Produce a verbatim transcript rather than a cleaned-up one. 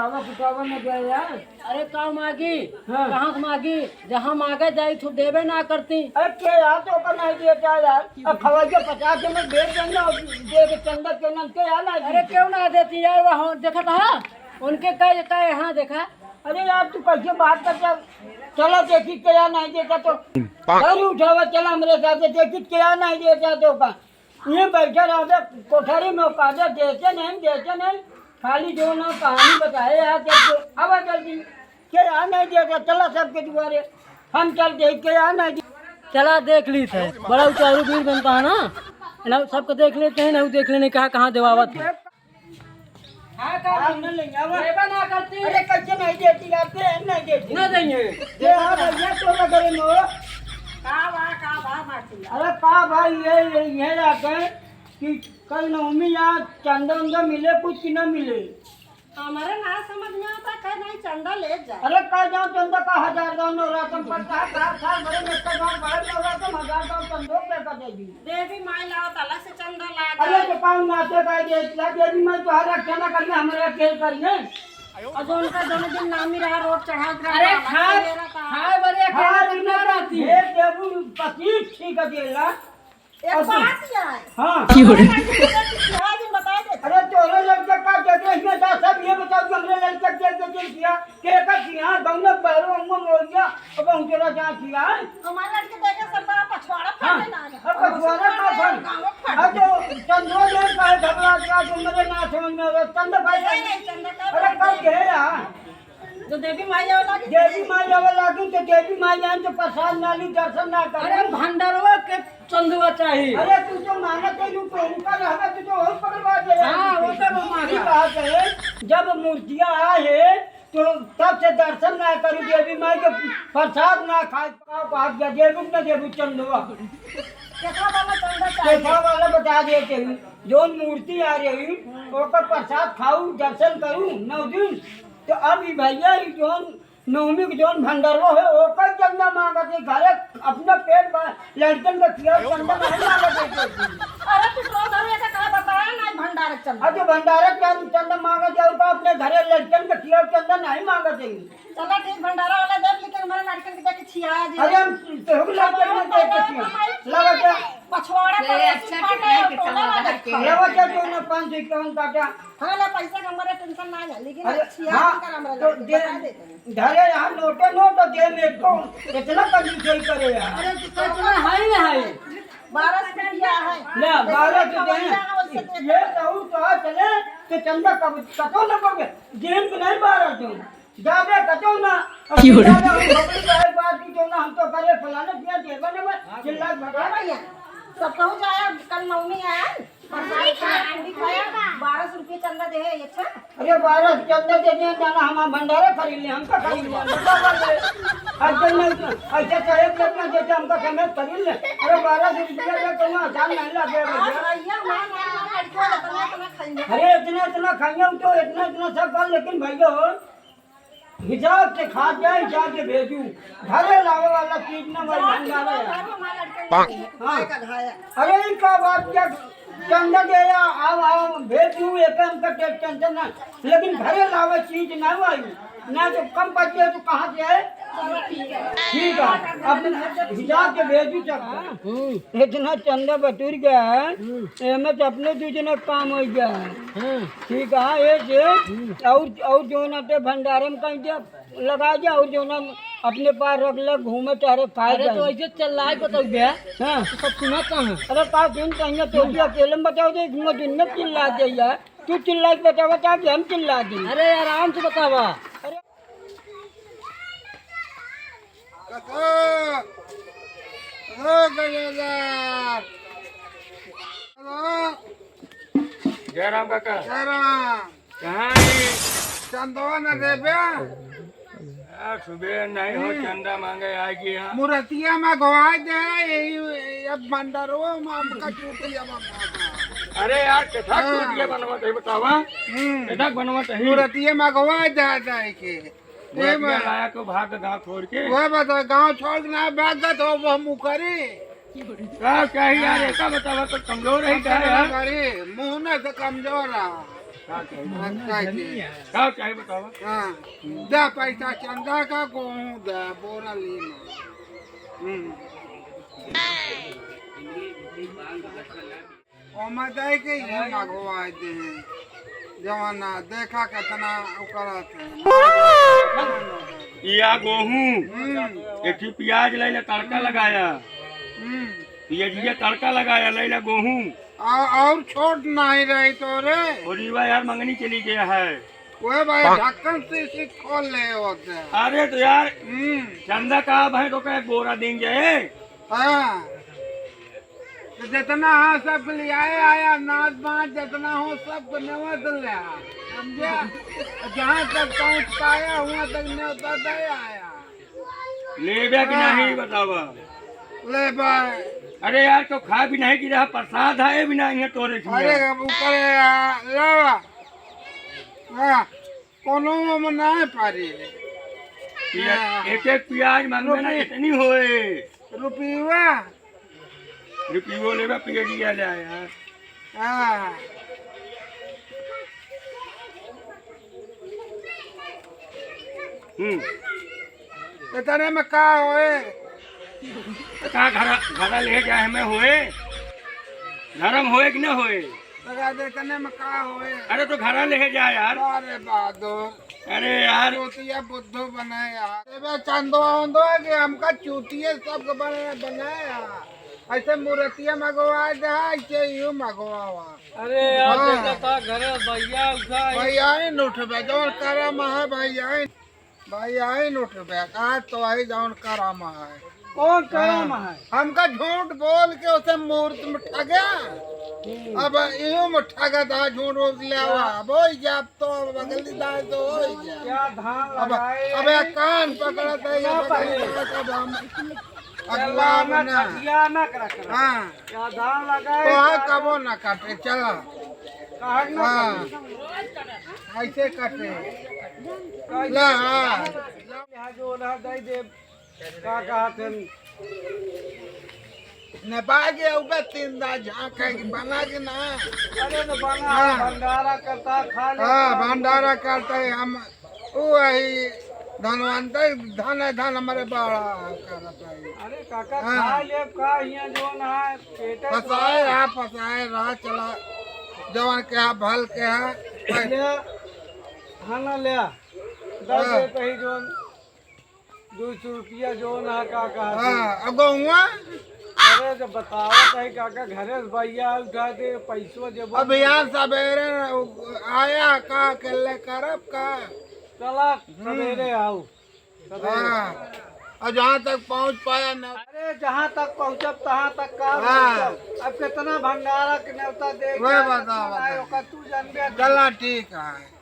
अब फुटावा न गया यार। अरे का मागी? हाँ। कहाँ से मागी? जहाँ मागे जाई तो देबे ना करती। अरे के यार, तो का नहीं दिया क्या यार? अब खवाइया पचास जन बेच देंगे और दे के चंदा के नाम के यार ना अरे देती। क्यों ना देती यार? वहाँ देखा था उनके कहे कहे हाँ देखा। अरे यार, तू कैसे बात करता? चला देखी के यार नहीं देता तो। गाड़ी उठावा, चला हमरे साथ, देखी के यार नहीं देता तो का। ये बैठे रहबे कोठरी में, कहबे देते नहीं, देते नहीं, खाली जो ना कहानी बताए यार, जब तो अब जल्दी के यार नहीं देता, चला सबके दुआरे, हम चल दे के यार नहीं दे। चला देख ली थे, बड़ा उचारू बीर बनता है ना, ना सबको देख लेते हैं ना, देख लेने कहा कहाँ देवावत है। हाँ, का आप न ले आवा। लेबा ना करती। अरे, कैसे नहीं देती आप? के नहीं देती? ना देंगे। ये हाँ भैया, तो ना करे नो। का बा, का बा, मासी? अरे, का भाई, ये, ये, ये लागे कि कल नवमी यहाँ चंदा उंदा मिले, कुछ कि ना मिले? हमारे ना समझ में आता, कहे नहीं चंदा ले जाए। अरे, कह जाओ चंदा का हजार दान नवरातन पड़ता है, साल, साल भरे में एक गाँव बड़े नवरातन हजार दान चंदो पे कर देगी। देवी माई लावत अलग से चंदा लागे। अरे तो पाँव नाचे का दे, क्या देवी माई तो हर रक्षा ना करिए, हमारे खेल करिए। और जो उनका दोनों दिन नामी रहा, रोड चढ़ात रहा, अरे अलग से खाए, ले रहा था। खाए बरे हाँ, अकेला दिन ना रहती। हे देवू पच्चीस ठीक है देला। एक अब बात यह है। हाँ। हमारे लड़के को तो क्या दिन बता दे। अरे तोरे लड़के का देते इसमें जा सब ये बताओ कि हमरे लड़के के देते किया। के का किया, गौनक बहरो अम्मा मोरिया, अब हम तोरा जा किया है। हमारे लड़के देखे सब बड़ा पछवाड़ा हाँ, फटे ना है। अब पछवाड़ा का फल? गाँव फट हाँ, तो चंदो देव का है घबरा गया, तो मेरे ना समझ में आवे। चंद भाई नहीं, नहीं, चंद का अरे, बात कब नहीं। के है यार? जो देवी माई आवे लागी। देवी माई आवे लागी, तो देवी माई आए तो प्रसाद ना ली, दर्शन ना करे। अरे, भंडारवा के चंदवा चाहिए। अरे, तू तो मानत है, तू तो ऊपर रहबे, तू तो और पकड़वा दे। हाँ, वो तो वो मांगा। की बात है, जब मूर्तियाँ आए है, तो तब से दर्शन ना करू देवी माई के, प्रसाद ना खाए। का बात या देबू न देबू चंदवा? केथा वाला चंदा चाहिए? केथा वाला बता देते हैं। जौन मूर्ति आ रही, ओकर प्रसाद खाऊ, दर्शन करू नौ दिन। तो अब ई भैया, ई जौन नवमी के जौन भंडारो है, ओकर चंदा मांगत है। घरे अपना पेट भर लड़कन के खियाऊ चंदा नहीं मांगत है। अरे, तू तो घर में का बताया नहीं भंडार चंदा। अरे, भंडार चंदा मांगत है, ओकर अपने घरे लड़कन के खियाऊ चंदा नहीं मांगत है। चला ठीक, भंडारा वाला देब, लेकिन हमारे लड़कन के देख के छिया जी। अरे हम तोहू के लड़कन के देख के छिया। लगा क्या? पछवाड़ा पर ऐसी फाटे और टोला ना देखा। लगा क्या तो ना पाँच सौ इक्यावन काटा? हाँ, ला पैसा का हमारा टेंशन ना है, लेकिन अरे, छिया हाँ, कर हमारा तो लड़कन दे, बता देते हैं। धरे यहाँ नोटे नोट और दे में को इतना कंजूसई करे यार। अरे तो कल तुम्हें है ही है। बारह सौ रुपया है। ले, बारह सौ दे। ये कहूँ तो आ चले, तो चंदा कब, कतो न कब, जेब में नहीं बारह सौ। जाबे कतो ना। अब की हो रहा? जाबे हम बबली का एक बात की तो ना, हम तो करे फलाने किया, जेबा ने में चिल्ला भगा। भैया, सब कहूँ जाया, कल नवमी आया, प्रसाद खाया, पूरी खाया, बारह सौ रुपये चंदा दे है, ये अच्छा? अरे, बारह सौ चंदा दे दिया, जाना हम भंडारा खरीद ले, हम तो खरीद ले, हम तो खरीद ले। आज चंदा इतना, ऐसे चाहे कितना देते, हमको समेत खरीद ले। अरे, बारह सौ रुपया दे, तो ना आसान नहीं लगे हाँ, भैया। भैया, हमारे, हमारे लड़के इतना, इतना खाएंगे। अरे, इतना, इतना खाएंगे हम तो, इतना, इतना सब कर, लेकिन भैया हो, हिसाब से खा जाए, हिसाब से भेजू। घरे लावे वाला चीज ना भाई भंडारा है। हाँ। अरे इनका बात क्या, चंदा दे या, आओ, आओ, भेजू, एक हम का टे-, टेंशन ना। लेकिन घरे लावे चीज ना भाई, ना तो कम बचे तो कहाँ से है? ठीक है, अब हिसाब से भेजू सबका। हम्म। इतना चंदा बटुर गया है, हम्म। एमे तो अपने दू जने काम हो गया है। हाँ। ठीक है, ये जे, हम्म। और, और जो ना ते भंडारे में कहीं दे, लगा दे, और जो ना अपने पास रख ले, घूमे टहरे, खाए अरे जाए। तो ऐसे चल रहा है, बताओ बे। हाँ। तो सब सुना कहाँ? अरे का सुन, कहीं तो भी अकेले में बताओ दे, घूमे दिन में चिल्ला दे यार। तू चिल्ला के बतावा, चाहे हम चिल्ला दे। अरे आराम से बतावा। अरे काका, ओ गंगाधर। हेलो। जय राम काका। जय राम। कहाँ है? चंदवा न देबे? यार, सुबह नहीं हो, हम्म। चंदा मांगे आ गया। मूर्तिया में गवा दे, यही, अब भंडारो में हमका चूतिया बनवा। अरे यार, कैसा हाँ। चूतिया बनवा, बतावा। हम्म। कैसा बनवा चाहिए? मूर्तिया में गवा दे, जाए के। ए बा- लाया को भाग गाँव छोड़ के। वह बता, गाँव छोड़ के ना भाग गत हो, वो मुकरी। का, का ही यार, हाँ। ऐसा बतावा तो कमजोर है हम क्या कमजोर यार? अरे, मुँह ना से कमजोर रहा। का चाहिए? हाँ, का चाहिए? का चाहिए बतावा? हाँ, दे पैसा चंदा का, गोहूँ दे, बोरा लेना। हम्म। ओमा दे के ये मगवा दे। जवाना, देखा कितना ओकरा से। या गोहूँ, हम्म। एक ठे प्याज लैला, तड़का लगाया। हम्म। प्याजिया तड़का लगाया, लैला गोहूँ। आ, और छोट नहीं रही तो रे। और रीवा यार मंगनी चली गया है। ओए भाई, ढक्कन से इसे खोल ले होते। अरे तो यार, हम्म। चंदा का भाई तो कहे बोरा दिन जाए। हाँ। तो जितना हाँ सब ले आए आया, नाच बाज जितना हो सब नेवत ले आ। समझे? जहाँ तक पहुँच पाया, वहाँ तक नेवता दे आया। लेबे कि हाँ। नहीं बतावा? लेबे। अरे यार, तो खा भी नहीं गिरा, प्रसाद है भी नहीं है तोरे से। अरे, ऊपर है, लावा। हाँ, कोनो में ना पारी। पिया-, हाँ। एक एक प्याज मांगबे ना, रुपये। इतनी होए। रुपया। रुपयो लेबा, पियजिया ले आया। हाँ। हम्म। इतने में का होए? का घरा, घरा ले जाए में होए? धर्म होए कि न होए? लगा दे, इतने में का होए? अरे तो घरा ले जाए यार। अरे बहादुर। अरे यार। चूतिया बुद्धू बने यार। एबे चंदो उंदो है कि हमका चूतिये सब के बने, बने यार। ऐसे मूर्तिया मगवा दे, ऐसे यूं मगवावा। अरे यार, हाँ। देखा था घरे भैया उठा है। भैया ही न उठबे, जौन करम है भैया ही, भैया ही न उठबे, का तो वही जौन करम है। कौन करम हाँ। है? हमका झूठ बोल के उसे मूर्त में ठगे। हम्म। अब इहू में ठगत है, झूठ बोल के ले आवा। क्या? अब हो ही गया, अब तो अब अगली दाई तो हो ही गया। क्या धान अब, लगाए? अब एक कान पकड़त है, ये ना पकड़ पहले। लिया, तब हम अगुआ चलाना बना। खटिया ना करा करा। हाँ। क्या धान लगाए? तो हाँ, क्या कबो ना काटे, चला। कहाँ ना हाँ। काटे? ऐसे काटे। कैसे? ला, हाँ। यहाँ जो ना दे दे। का कहत हन? नेपाल के ऊपर तीन दाँत झाँक है कि बना कि ना? अरे तो बना, हाँ। भंडारा करता, खा लेता। हाँ, भंडारा करता है हम। ऊ वही धनवंतरी, धन है, धन हमारे बड़ा करता है। अरे काका, हाँ। खा लेब का, हियाँ जौन है, पेटे फसाए रहा, फसाए रहा, चला, जवन के है, भल के है। ले, हाँ ना ले, दस हाँ। रुपये ही जौन। दो सौ रुपया जौन है, का कहत है? हाँ, अब गहुआ? अरे, जब बतावत है, काका, घरे से भैया उठा दे, पैसो जब अब यार, सबेरे आया, का अकेले करब का? चला, हम्म। सबेरे आओ, सबेरे। हाँ, और जहाँ तक पहुँच पाया ना। अरे, जहाँ तक पहुँचब, तहाँ तक का हाँ। पहुँचब? अब कितना भंडारा के नेवता दे वह के बताओ, आए, बताओ। ओकर तू जानबे। चला, ठीक है।